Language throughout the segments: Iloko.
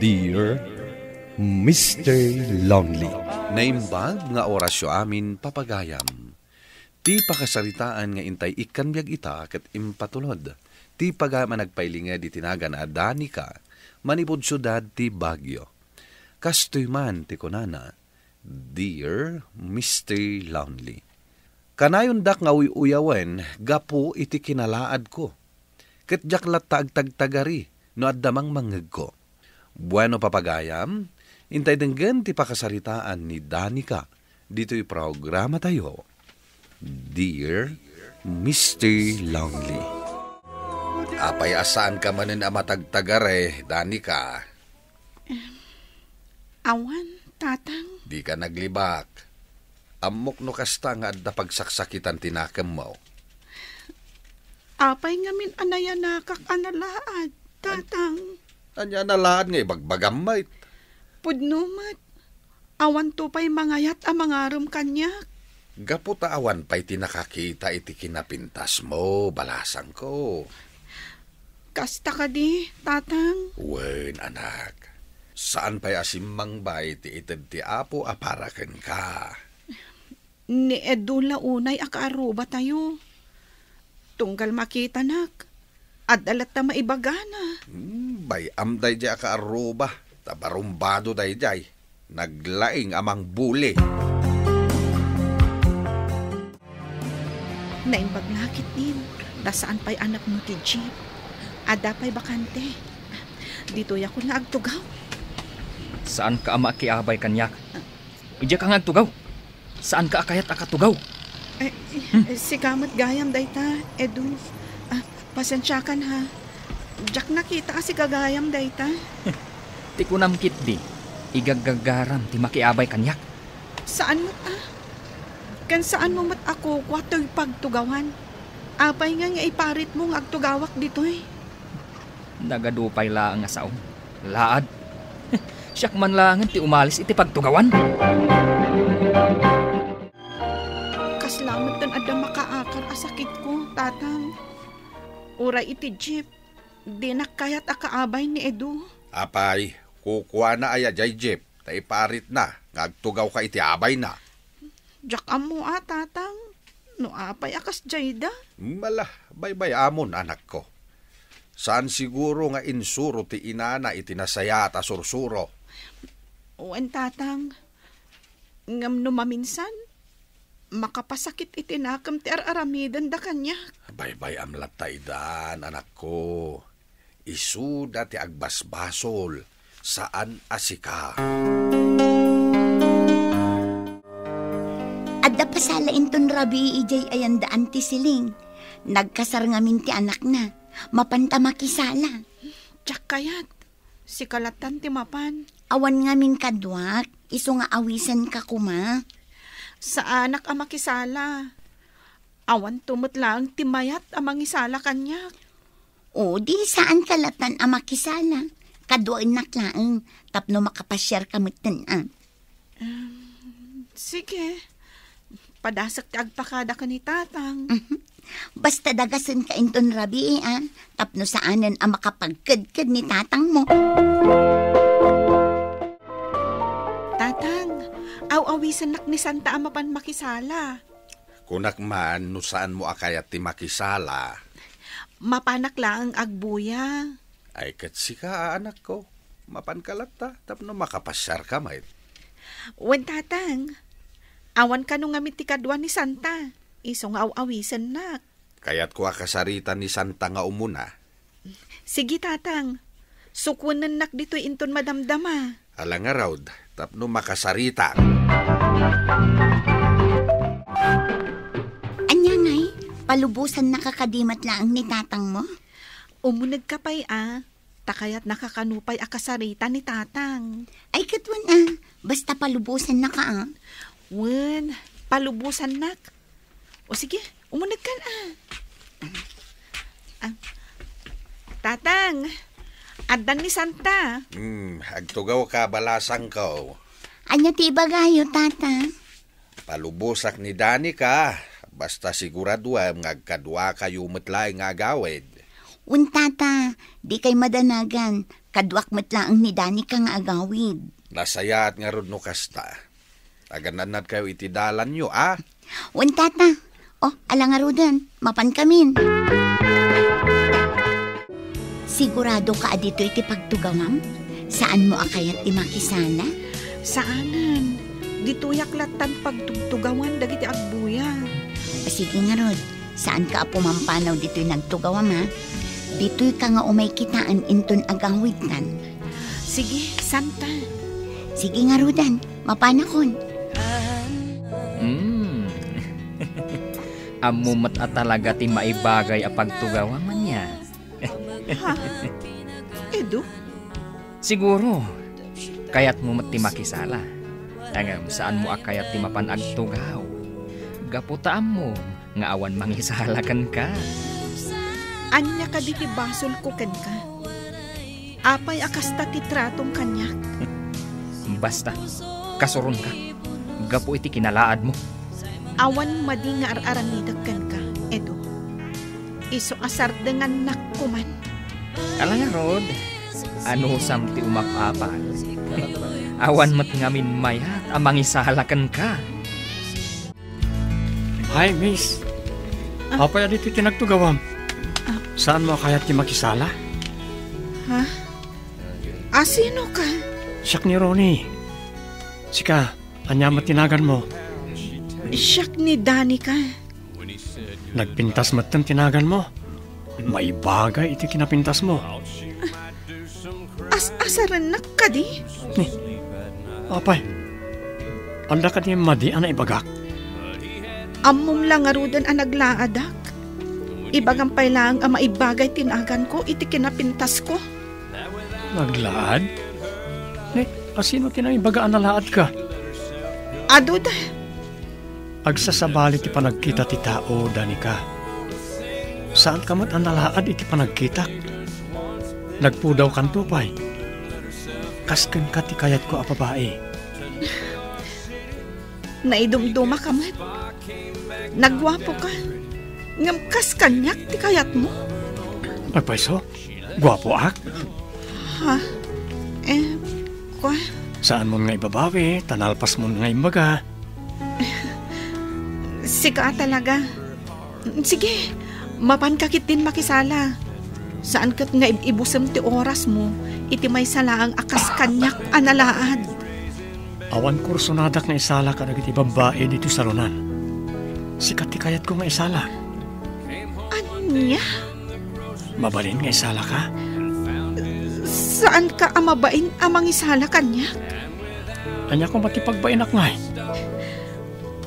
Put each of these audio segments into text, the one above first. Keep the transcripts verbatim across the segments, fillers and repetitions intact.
Dear Mister Lonely. Naimbag nga orasyo amin, papagayam. Ti pakasaritaan nga intay ikkan biag ita ket impatulod ti pagayam a nagpailinged iti nagan a Danica, manipud siudad ti Baguio. Kastoy man ti kunana, "Dear Mister Lonely, kanayondak nga uy-uyawen gapu iti kinalaadko, ket diak latta agtagtagari no adda mangmangngegko." Bueno, papagayam, intay denggen ti pakasaritaan ni Danica ditoy programatayo, Dear Mister Lonely. Apay a saanka manen a matagtagari, Danica? Awan, Tatang. Dika naglibak. Ammok no kasta nga adda pagsaksakitan ti nakemmo. Apay ngamin a nayanakak a nalaad, Tatang? Ania a nalaad nga ibagbagam met? Pudno met. Awanto pay mangayat a mangarem kaniak. Gapu ta awan pay ti nakakita iti kinapintasmo, balasangko. Kasta kadi, Tatang? Wen, anak. Saan pay a simmangba iti ited ti Apo a para kenka. Ni Edu la unay a kaarrubatayo. Tunggal makitanak, adda latta maibagana. Hmm, bay-am daydiay a kaarruba, ta barumbado daydiay. Naglaing a mangbuli. Naimbag la ketdin, ta saan pay anakmo ti jeep. Adda pay bakante. Ditoyakon nga agtugaw. Saanka a makiabay kaniak. Idiaka nga agtugaw. Saanka a kayat a katugaw? Eh, Hmm? eh, sika met gayam dayta, Edu. Ah, pasensiakan ha. Diak nakita a sika gayam dayta. Ti kunam ketdi, igaggagaram ti makiabay kaniak. Saan met a? Ken saanmo met a kukua toy pagtugawan? Apay nga nga iparitmo nga agtugawak ditoy? Nagadu pay laeng a saom. Laad. Siak man laengen ti umalis iti pagtugawan. Kasla met ten adda makaakar a sakitko, Tatang. Uray iti jeep, dinak kayat a kaabay ni Edu. Apay, kukuana aya jay jeep, ta iparitna nga agtugawka iti abayna. Diak ammo a, Tatang, no apay a kasdiayda. Mala, baybay-amon, anakko. Saan siguro nga insuro ti inana iti nasayaat a sursuro. Wen, Tatang. Ngem no maminsan, makapasakit iti nakem ti ar-aramidenda kaniak. Baybay-am latta idan, anakko. Isuda ti agbasbasol, saan a sika. Adda pasala inton rabii idiay ayandaan ti siling. Nagkasar ngamin ti anakna. Mapanta makisala. Diak kayat. Sika lattan ti mapan. Awan ngamin kaduak, isu nga awisenka koma. Saanak a makisala. Awanto met laeng ti mayat a mangisala kaniak. O, di saanka lattan a makisala. Kaduaennak laeng, tapno makapasiarka metten a. Em, sige. Padasek ti agpakada ken ni Tatang. Mhm. Basta dagasenka inton rabii, a, tapno saanen a makapagkedked ni tatangmo. Tatang, aw-awisennak ni Santa a mapan makisala. Kunak man no saanmo a kayat ti makisala. Mapanak laeng agbuya. Ay, ket sika, anakko, mapanka latta tapno makapasiarka met. Wen, Tatang, awan kano ngamin ti kadua ni Santa, isu nga aw-awisennak. Kayatko a kasarita ni Santa nga umuna. Sige, Tatang. Sukuenennak ditoy inton madamdama. Ala ngarud, tapno makasarita. Ania ngay, palubosannaka kadi met laeng ni tatangmo? Umunegka pay a, ta kayatnaka kano pay a kasarita ni Tatang. Ay, ket wen a, basta palubosannaka a. Wen, palubosannak. O sige, umunegkan a. Ah, Tatang, addan ni Santa. Hmm, agtugawka, balasangko. Ania ti ibagayo, Tata? Palubosak ni Danica, basta siguraduem nga agkaduakayo met laeng nga agawid. Wen, Tata, dikay madanagan. Kaduak met laeng ni Danica nga agawid. Nasayaat ngarud no kasta. Agan-annadkayo iti dalanyo, a? Wen, Tata. O, ala ngaruden, mapankamin. Sigurado ka a ditoy ti pagtugawam? Saanmo a kayat ti makisala? Saanen. Ditoyak lattan pagtugtugawan dagiti agbuya. Sige ngarud, saanka a pumampanaw ditoy nagtugawam, a? Ditoyka nga umay kitaen inton agawidkan. Sige, santa. Sige ngaruden, mapanakon. Hmm. Ammo met a talaga ti maibagay a pagtugawam ania. Ha? Edu? Siguro, kayatmo met ti makisala. Ngem saanmo a kayat ti mapan agtugaw. Gapu ta ammom nga awan mangisala kenka. Ania kadi ti basolko kenka? Apay a kasta ti tratom kaniak? Basta, kasuronka. Gapu iti kinalaadmo. Awan madi nga ar-aramidek kenka, Edu. Isu a sardengannak koman. Ala ngarud, anusam ti umap-apal? Awan met ngamin mayat a mangisala kenka. Hi, miss. Ah. Apay a ditoy ti nagtugawam? Ah. Saanmo a kayat ti makisala? Ha? A, sino ka? Siak ni Ronnie. Sika, ania met ti naganmo? Siak ni Danica. Nagpintas metten ti naganmo. Maibagay iti kinapintasmo. As-asarennak kadi? Ni, apay, adda kadi madi a naibagak? Ammom la ngaruden a naglaadak. Ibagam pay laeng a maibagay ti naganko iti kinapintasko. Naglaad? Ni, a sino ti naibaga a nalaadka? Aduda. Agsasabali ti panagkita ti tao, Danica. Saanka met a nalaad iti panagkitak. Nagpudawkanto pay. Kas kenka ti kayatko a babai. Naidumdumaka met. Nagguapoka. Ngem kas kaniak ti kayatmo? Agpayso? Guapoak? Ha? Eh, kua? Saanmon nga ibabawi, ta nalpasmon nga imbaga. Sika talaga. Sige, mapanka ketdin makisala. Saan ket nga ib-ibusem ti orasmo iti maysa laeng a kas kaniak a nalaad. Awan kursonadak nga isala kadagiti babbai ditoy salonan. Sika ti kayatko nga isala. Ania? Mabalin nga isalaka? Saanka a mabain a mangisala kaniak? Ania koma ti pagbainak ngay?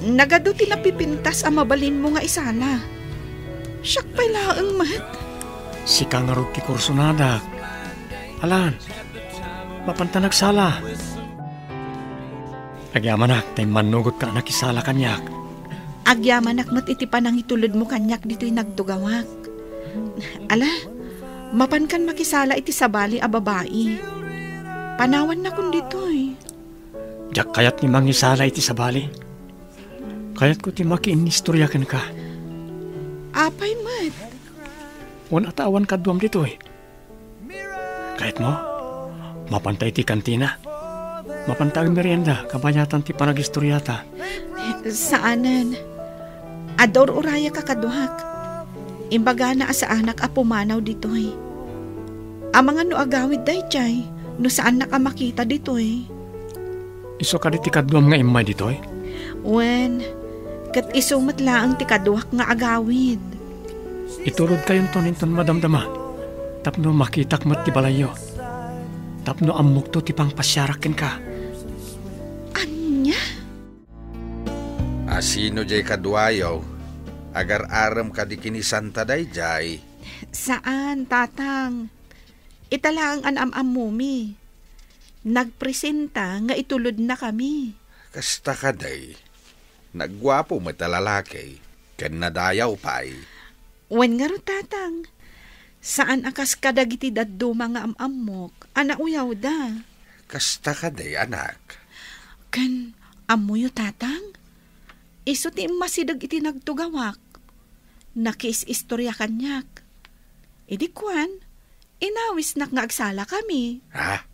Nagadu ti napipintas a mabalinmo nga isala. Siak pay laeng met. Sika ngarud ti kursonadak. Alan, mapanta nagsala. Agyamanak ta immannugotka a nakisala kaniak. Agyamanak met iti panangitulodmo kaniak ditoy nagtugawak. Ala, mapankan makisala iti sabali a babai. Panawannakon ditoy. Diak kayat nga mangisala iti sabali. Kayatko ti makiinnistorya kenka. Apay met? Wen, ata awan kaduam ditoy. Kayatmo? Mapanta iti kantina. Mapanta agmerienda kabayatan ti panagistoriata. Saanen. Adda ur-urayek a kaduak. Imbagana a saanak a pumanaw ditoy. Amangan no agawid daydiay, no saannak a makita ditoy. Isu kadi ti kaduam nga immay ditoy? Wen, ket isu met laeng ti kaduak nga agawid. Itulodkayonton inton madamdama, tapno makitak met ti balayyo, tapno ammokto ti pangpasiarak kenka. Ania? A sino diay kaduayo? Agar-arem kadi ken ni Santa daydiay? Saan, Tatang. Ita laeng a naam-ammomi. Nagpresenta nga itulodnakami. Kasta kadi, nagguapo met a lalaki, ken nadayaw pay. Wen ngarud, Tatang, saan a kas kadagiti dadduma nga am-ammok a nauyawda. Kasta kadi, anak. Ken ammoyo, Tatang? Isu ti immasideg iti nagtugawak. Nakiis-istoria kaniak. Idi kuan, Inawisnak nga agsalakami. Ha?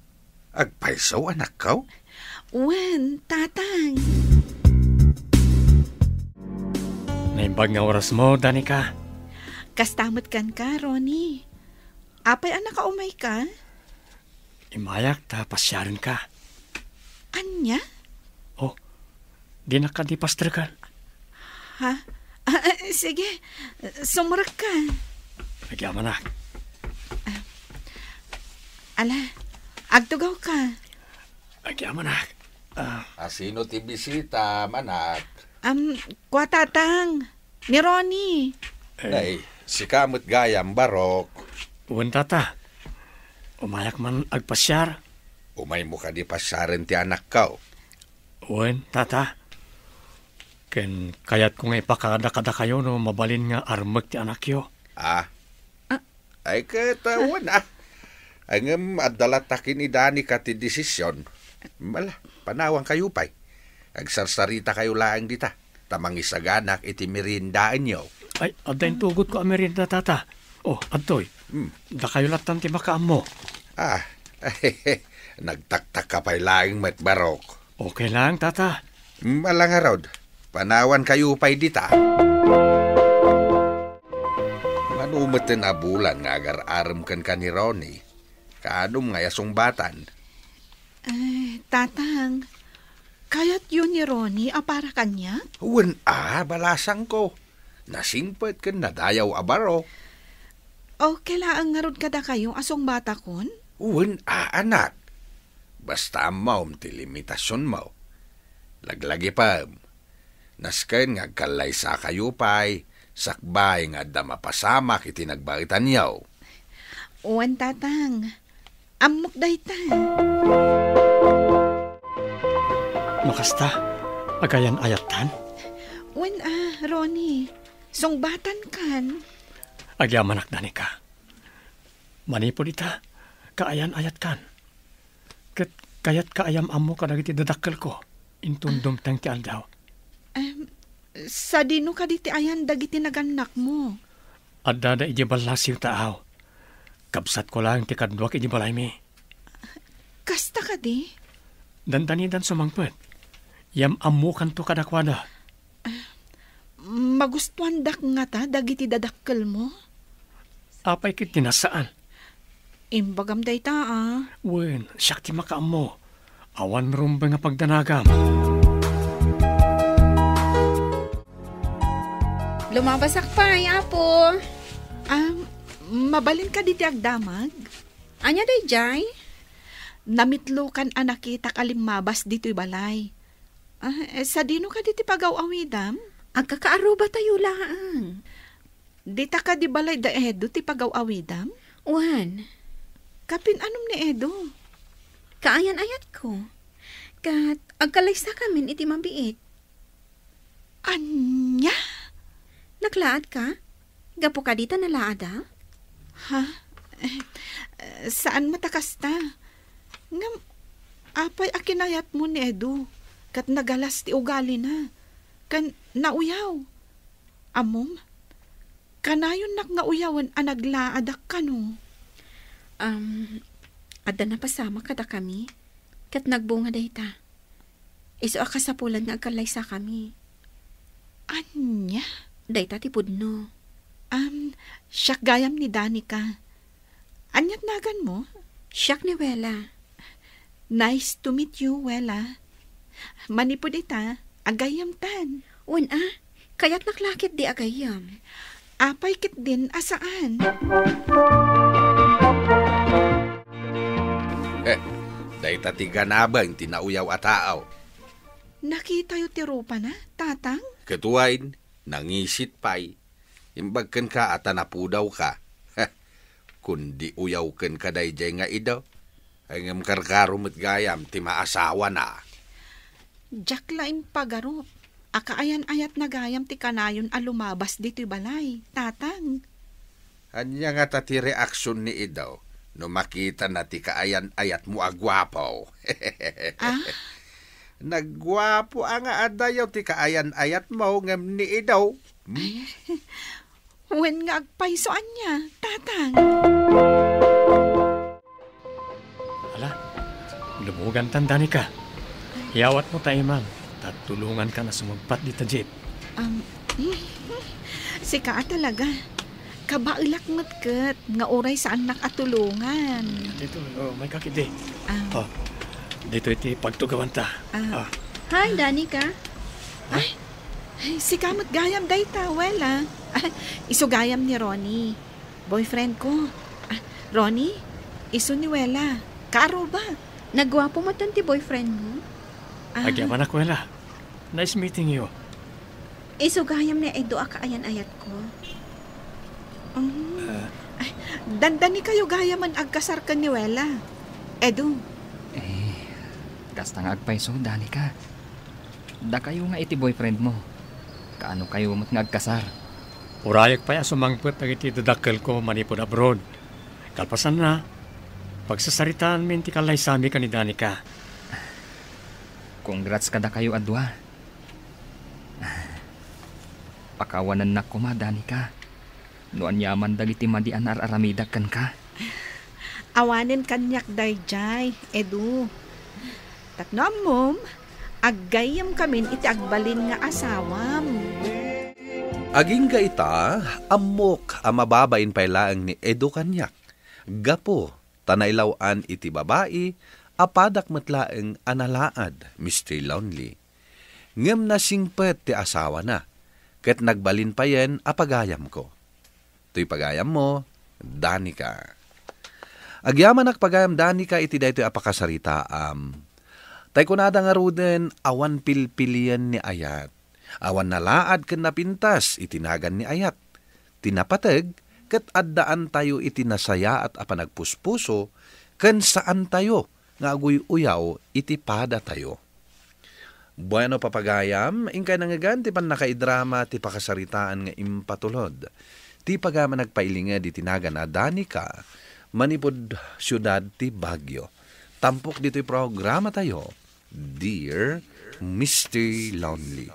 Agpayso, anakko? Wen, Tatang. Naimbag nga orasmo, Danica. Kasta met kenka, Ronnie. Apay a nakaumayka? Immayak ta pasiarenka. Ania? Oh, dinak kadi pastreken. Ha? Ah, ah, sige, sumrekka. Agyamanak. Ala, agtugawka. Agyamanak. Ah. A sino ti bisita, anak? Am, kua, Tatang. Ni Ronnie. Eh. Nay, sika met gayam, Barok. Wen, Tata. Umayak man agpasiar. Umaymo kadi pasiaren ti anakko? Wen, Tata. Ken kayatko nga ipakada kadakayo no mabalin nga armek ti anakyo. Ah. Ah. Ay, ket, ah, wen, ah. Ay, ngem adda latta ken ni Danica ti desisyon. Ala, panawankayo pay. Agsarsaritakayo laeng dita, ta mangisaganak iti meriendaenyo. Ay, adda intugotko a merienda, Tata. Oh, adtoy. Hmm. Dakayo lattan ti makaammo. Ah, nagtaktakka pay laeng met, Barok. Okay lang, Tata. Ala ngarud, panawankayo pay dita. Mano metten a bulan nga agar-arem kenka ni Ronnie. Kaanum nga isungbatan? Eh, Tatang, kayatyo ni Ronnie a para kaniak? Wen a, balasangko. Nasingpet ken nadayaw a baro. Okay laeng ngarud kadakayo a sungbatakon? Wen a, anak. Basta ammom ti limitasionmo. Laglagipem. Nasken nga agkallaysakayo pay, sakbay nga adda mapasamak iti nagbaetanyo. Wen, Tatang. Ammok dayta. No kasta, agayan-ayattan? Wen a, Ronnie. Sungbatankan. Agyamanak, Danica. Manipud ita, kaayan-ayatkan. Ket kayatka a yam-ammo kadagiti dadakkelko inton dumteng ti aldaw. Em, sadino kadi ti ayan dagiti nagannakmo? Addada idiay ballasiw ta aw. Kabsatko laeng ti kaduak idiay balaymi. Kasta kadi? Dandanidan sumangpet. Yam-ammokanto kadakuada. Magustuandak ngata dagiti dadakkelmo? Apay ket ti nasaan? Imbagam dayta, a. Wen, siak ti makaammo. Awan rumbeng a pagdanagam. Lumabasak pay, Apo. Ah, mabalin kadi ti agdamag? Ania daydiay? Namitlokan a nakitak a limmabas ditoy balay. Ah, eh, sadino kadi ti pagaw-awidam? Agkakaarrubatayo laeng. Dita kadi balay da Edo ti pagaw-awidam? Wen. Kapin-anom ni Edo? Kaayan-ayatko. Ket agkallaysakamin iti mabiit. Ania? Naglaadka? Gapu kadi ta nalaadak? Ha? Eh, saan met a kasta. Ngem, apay a kinayatmo ni Edo, ket nagalas ti ugalina, ken nauyaw? Ammom, kanayonnak nga uyawen a naglaadak kano. Am, adda napasamak kadakami, ket nagbunga dayta. Isu a kasapulan nga agkallaysakami. Ania? Dayta ti pudno. Am, siak gayam ni Danica. Aniat naganmo? Siak ni Wela. Nice to meet you, Wela. Manipud ita, agayyemtan. Wen a, kayatnak la ketdi agayyem. Apay ketdin a saan? Eh, dayta ti ganaben ti nauyaw a tao. Nakitayo ti rupana, Tatang? Ket wen, nangisit pay. Imbag kenka a ta napudawka. Kundi uyaw kenka daydiay nga Edo. Ay ngem karkaro met gayam ti maasawana. Diak la impagarup a kaayan-ayatna gayam ti kanayon a lumabas ditoy balay, Tatang. Ania ngata ti reaksion ni Edo no makitana ti kaayan-ayatmo a guapo? Ah? Nagguapo a nga adayo ti kaayan-ayatmo ngem ni Edo. Hmm? Ay, wen nga agpayso ania, Tatang. Lumugantan, Danica. Iyawatmo ta imam, ta tulongankan a sumagpat dita jeep. Um, sika a talaga. Kabaelak met ket nga uray saannak a tulongan. Dito, oh, may kakit di. Ah. Oh, dito iti pagtugawanta. Ah. Ah. Hi, Danica. Ay, sika met gayam dayta, Wela. Ah, isu gayam ni Ronnie. Boyfriend ko. Ah, Ronnie, isu ni Wela. Kaaro ba? Nagguapo met ti boyfriend mo? Ah. Agyamanak, Wela. Nice meeting you. Isu gayam ni Edu a kaayan-ayatko. Mm. Ah. Ay, dandani kayo gayaman agkasar ken ni Wela. Edu. Eh, kasta nga agpayso, Danica. Dakayo nga iti boyfriend mo. Kaano kayo met nga agkasar? Urayek pay a sumangpet dagiti dadakkelko manipud abroad. Kalpasanna, pagsasaritaanmi ti kallaysami ken ni Danica. Congrats kadakayo a dua. Pakawanennak koma, Danica, no aniaman dagiti madi a naar-aramidak kenka. Awanen kaniak daydiay, Edu. Tapno ammom, aggayyemkamin iti agbalin nga asawam. Agingga ita, ammok a mababain pay laeng ni Edu kaniak, gapu ta nailaw-an iti babai a padak met laeng a nalaad, Mister Lonely. Ngem nasingpet ti asawana, ket nagbalin payen a pagayamko. Toy pagayammo, Danica. Agyamanak pagayam, Danica, iti daytoy a pakasaritaam. Tay kunada ngaruden, awan pilpilien ni ayat. Awan nalaad ken napintas iti nagan ni ayat. Ti napateg, ket addaantayo iti nasayaat a panagpuspuso, ken saantayo nga aguy-uyaw iti padatayo. Bueno, papagayam, inkay nangngegan ti pannakaidrama ti pakasaritaan nga impatulod ti pagayam a nagpailinged iti nagan a Danica, manipud siudad ti Baguio. Tampok ditoy programatayo, Dear Mister Lonely.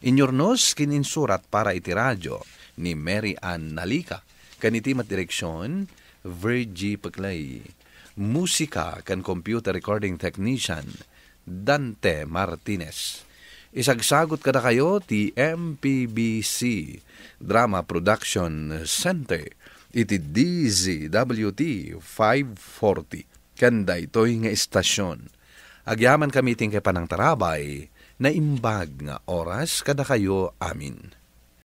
Inyurnos ken insurat para iti radio ni Mary Ann Nalica, ken iti met direksion, Virgie Peclay. Musika ken computer recording technician, Dante Martinez. Isagsagut kadakayo ti M P B C Drama Production Center iti D Z W T five forty. Ken daytoy nga istasyon, agyamankami iti inkay panangtarabay, naimbag nga oras kadakayo amin.